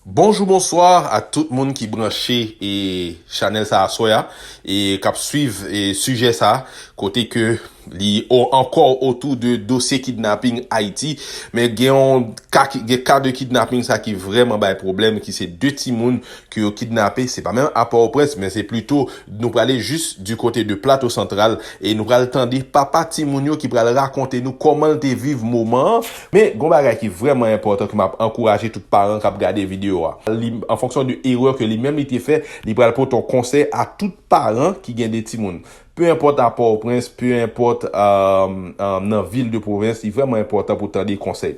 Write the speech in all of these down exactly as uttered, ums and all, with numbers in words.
Bonjou, bonswa a tout moun ki branche e chanèl sa aswè a e k ap swiv e sijè sa, kote ke li o- ankò otou de dosye kidnaping Ayiti. Men gen yon ka, ki- gen ka de kidnaping sa ki vrèman bay pwoblèm, ki se de timoun ke yo kidnape, se pa menm a Pòtoprens, men se plito nou prale jis di kote de Plato Santral e nou pral tande papa timoun yo ki pral rakonte nou kòman l te viv moman an. Men gon bagay ki vrèman enpòtan ke m ap ankouraje tout paran k ap gade videyo a. Li, an fonksyon de erè ke li menm li te fè, li pral pote yon konsèy a tout paran ki gen de timoun. Peu importe a Pòtoprens, peu importe euh, euh, nan vil de pwovens, li vrèman enpòtan pou tande konsèy.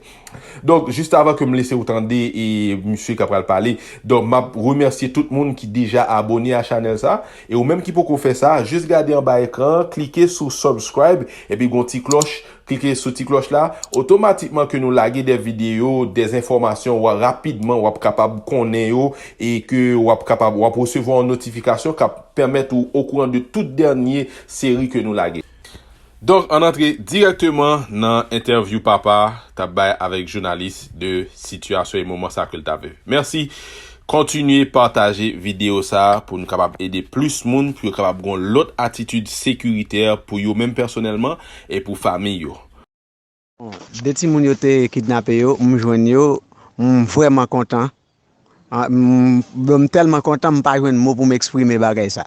Donk, jis avan ke m lese ou tande e misye k ap pral pale, donk, m ap remèsye tout moun ki deja abone a chanèl sa. E ou menm ki poko fè sa, jis gade anba ekran an, klike sou subscribe, epi gon ti klòch, klike sou ti klòch la. Otomatikman ke nou lage de videyo, de enfòmasyon, w a- rapidman, w ap kapab konnen yo e ke w ap kapab, w ap resevwa yon notifikasyon k ap pèmèt ou okouran de tout dènye seri ke nou lage. Donk, ann antre dirèkteman nan entèvyou papa t ap bay avèk jounalis de sitiyasyon e moman sa ke l t ap viv. Mèsi. Kontinye pataje videyo sa a pou nou kapab ede plis moun, pou yo kapab gen yon lòt atitid sekiritè pou yo menm pèsonèlman e pou fanmi yo. De timoun yo te kidnape yo, m jwenn yo, m vrèman kontan. Ah, m, m tèlman kontan, m pa jwenn mo pou m eksprime bagay sa.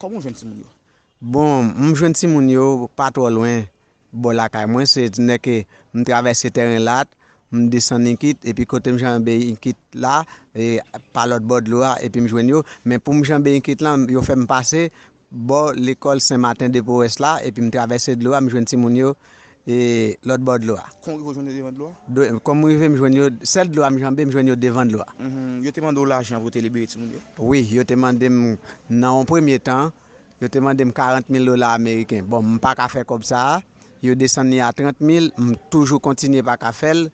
Kòman w jwenn timoun yo? Bon, m jwenn timoun yo pa twò lwen bò lakay mwen, se nèke m travèse tèren la, m desann Inkit, epi kote m janbe Inkit la, e, pa lòt bò dlo a, epi m jwenn yo. Men pou m janbe Inkit lan, yo fè m pase bò lekòl Sen Maten de Powès la, epi m travèse dlo a, m jwenn timoun yo e lòt bò dlo a. Kòman w rive w jwenn yo devan dlo a? Do- Kòm m rive, m jwenn yo, sèl dlo a m janbe, m jwenn yo devan dlo a. Mhm. Yo te mande w lajan pou w te libere timoun yo? Wi, yo te mande m, nan yon premye tan, yo te mande m karant mil dola ameriken. Bon, m pa ka fè kòb sa a. Yo desann li a trant mil, m toujou kontinye pa ka fè l.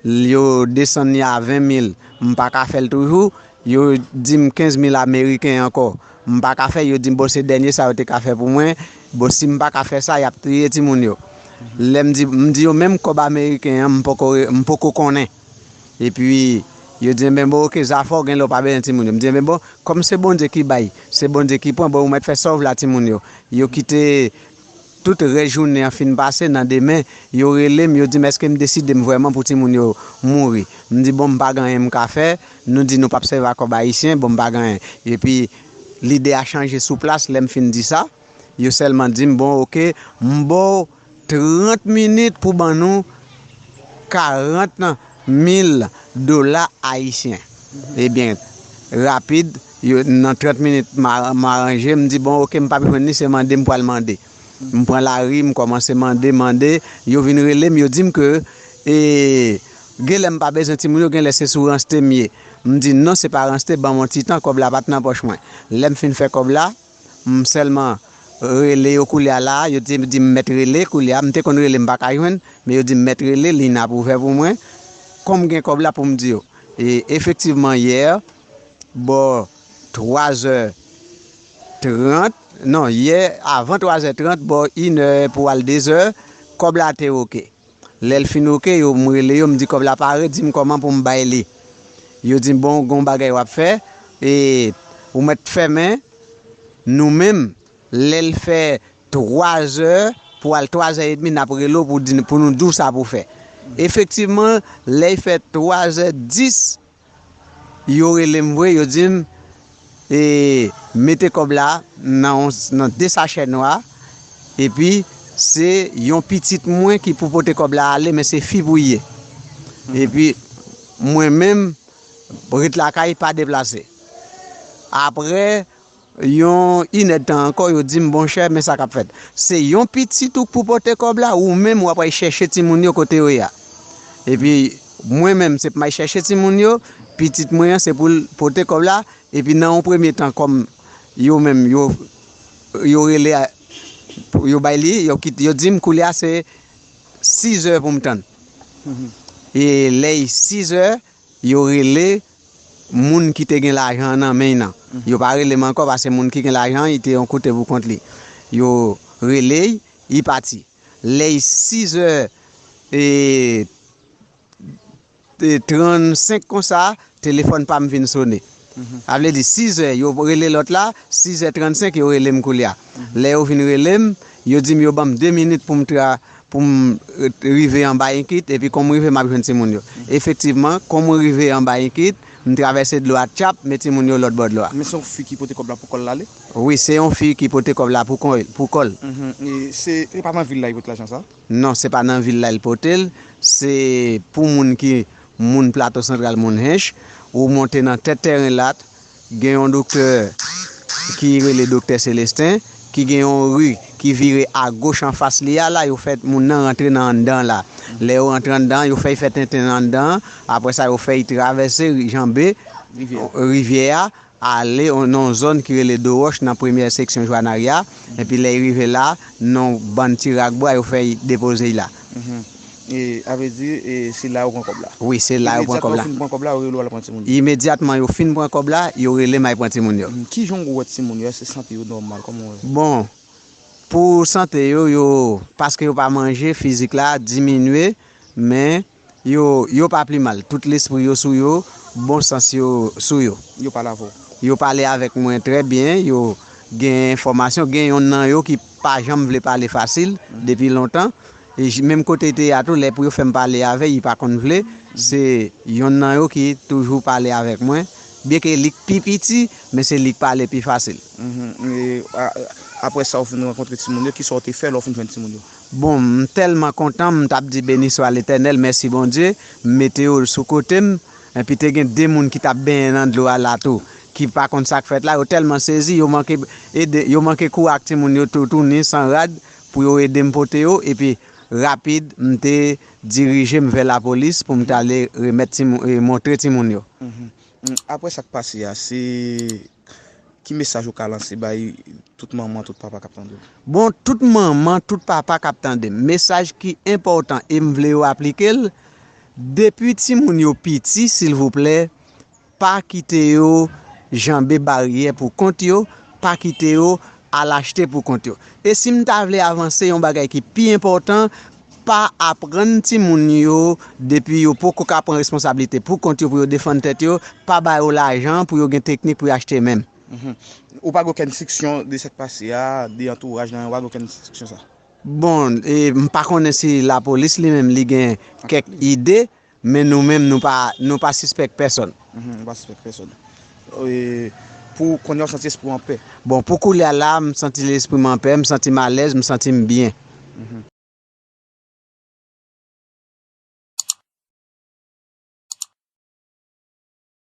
Yo desann li a ven mil, m pa ka fè l toujou. Yo di m kenz mil ameriken ankò. M pa ka fè, yo di m, bon, se dènye sa yo te ka fè pou mwen. Bon, si m pa ka fè sa, y ap touye timoun yo. Lè m di, m di yo, menm kòb ameriken an, m poko, m poko konnen. Epi, yo di, enben, bon, oke, Zafò, gen lè w pa bezwen timoun yo. M di, enben, bon, kòm se Bondye ki bay, se Bondye ki pran, bon, ou mèt fè sa w vle a timoun yo. Yo kite tout rès jounen an fin pase, nan demen, yo rele m, yo di m, èske m deside m vrèman pou timoun yo mouri? M di, bon, m pa gen anyen m ka fè, nou di nou p ap sèvi ak kòb ayisyen, bon, m pa gen anyen. Epi, lide a chanje sou plas, lè m fin di sa, yo sèlman di m, bon, oke, m ba w trant minit pou ban nou karant mil dola ayisyen. Ebyen, rapid, yo, nan trant minit, m a- m aranje, m di, bon, oke, m p ap jwenn li, se mande m pral mande. M pran lari, m kòmanse mande, mande, yo vin rele m, yo di m ke, e, gen lè m pa bezwen timoun yo, gen lè se sou ranste m ye. M di, non, se pa ranste, ban m yon ti tan, kòb la pa t nan pòch mwen. Lè m fin fè kòb la, m sèlman rele yo koulye a la, yo te di m mèt rele koulye a, m te konn rele m pa ka jwenn, men yo di m mèt rele, liy nan ap ouvè pou mwen, kòm gen kòb la pou m di yo. E efektivman yè, bò twa zè trant, non, yè avan twa zè trant, bò inè pou al de zè, kòb la te oke. Lè l fin oke, yo, m rele yo, m di kòb la pare, di m kòman pou m bay li. Yo di m, bon, gon bagay w ap fè, e ou mèt fèmen, nou menm, lè l fè twa zè, pou al twa zè edmi, n ap rele w pou, di, pou nou di w sa pou fè. Efektivman, lè l fè twa zè dis, yo rele m vre, yo di m, e, mete kòb la nan, yon, nan de sachè nwa, epi se yon pitit mwen ki pou pote kòb la ale, men se fi pou l ye. Epi mwen menm, ret lakay, pa deplase. Apre yon inèdtan ankò, yo di m, monchè, men sa k ap fèt. Se yon pitit ou k pou pote kòb la, ou menm w ap al chèche timoun yo kote yo ye a. Epi, mwen menm, se pou m al chèche timoun yo, pitit mwen an, se pou l pote kòb la, epi nan yon premye tan, kòm yo menm, yo, yo rele, yo bay li, yo kit, yo di m, koulye a se sizè pou m tann. E lè l sizè, yo rele moun ki te gen lajan an nan men l nan. Yo pa rele m ankò, paske moun ki gen lajan an, li te yon kote pou kont li. Yo rele l, li pati. Lè l sizè, e, trannsenk konsa, telefòn pa m vin sone. Sa vle di, sizè, yo rele lòt la, sizè trannsenk, yo rele m koulye a. Lè yo vin rele m, yo di m yo ban m de minit pou m tra, pou m, eh, rive anba Enkit, epi kon m rive, m ap jwenn timoun yo. Efektivman, kon mwen rive anba Enkit, m travèse dlo a tchap, men timoun yo lòt bò dlo a. Men se yon fi ki pote kòb la pou kò l l ale? Wi, se yon fi ki pote kòb la pou kò, pou kò l. Mhm. E se, se pa nan vil la yo pote lajan sa? Non, se pa nan vil la l pote l. Se pou moun ki, moun Plato Santral, moun Hench, ou monte nan tèt tèren la, gen yon doktè ki rele Doktè Selesten, ki gen yon ri ki vire agoch anfas li a la, yo fè moun nan rantre nan anndan la. Lè yo rantre anndan, yo fè y fè tenten nan anndan, apre sa yo fè y travèse, janbe rivyè a, ale nan yon zòn ki rele Dowòch nan premyè seksyon Jwanari a, epi lè y rive la, nan yon bann ti rak bwa, yo fè y depoze y la. Mhm. E, a vle di, e, se la yo pran kòb la? Wi, se la yo pran kòb la. Imedyatman yo fin pran kòb la, yo rele m al pran timoun yo. Mhm. Ki jan w wè timoun yo? Èske sante yo nòmal? Kòman w wè? Bon, pou sante yo, yo, paske yo pa manje, fizik la diminye, men yo, yo pa pi mal. Tout lespri yo sou yo, bon sans yo sou yo. Yo pale avè w? Yo pale avèk mwen trè byen, yo gen enfòmasyon, gen yonn nan yo ki pa janm vle pale fasil depi lontan. E j-, menm kote te a tou, lè pou yo fè m pale avè y, li pa konn vle. Se yonn nan yo ki toujou pale avèk mwen. Byenke li k pi piti, men se li k pale pi fasil. Mhm. E, a, a, apre sa, w fin rankontre timoun yo, kisa w te fè lè w fin jwenn timoun yo? Bon, m tèlman kontan, m t ap di, "Beni swa Letènèl, mèsi Bondye," m mete yo sou kote m, epi te gen de moun ki t ap benyen nan dlo a la tou, ki pa konn sa k fèt la, yo tèlman sezi, yo manke ede, yo manke kouri ak timoun yo tou, tounen san rad pou yo ede m pote yo, epi rapid, m te dirije m vè lapolis pou m t ale remèt timoun, e, montre timoun yo. Mhm. Mm, apre sa k pase a, se ki mesaj ou ka lanse bay tout manman, tout papa k ap tande w? Bon, tout manman, tout papa k ap tande m, mesaj ki enpòtan e m vle yo aplike l, depi timoun yo piti, silvouplè, pa kite yo janbe baryè pou kont yo, pa kite yo al achte pou kont yo. E si m ta vle avanse yon bagay ki pi enpòtan, pa aprann timoun yo, depi yo poko ka pran responsablite pou kont yo, pou yo defann tèt yo, pa ba yo lajan pou yo gen teknik pou yo achte menm. Mhm. Ou pa gen okenn enstriksyon de sa k pase a, de antouraj nan, ou pa gen okenn enstriksyon sa? Bon, e, m pa konnen si lapolis li menm li gen kèk ide, men nou menm nou pa, nou pa sispèk pèsonn. Mhm, nou pa sispèk pèsonn. E, pou kounye a w santi espri w anpè? Bon, pou koulye a la, m santi lespri m anpè, m santi m alèz, m santi m byen. Mhm.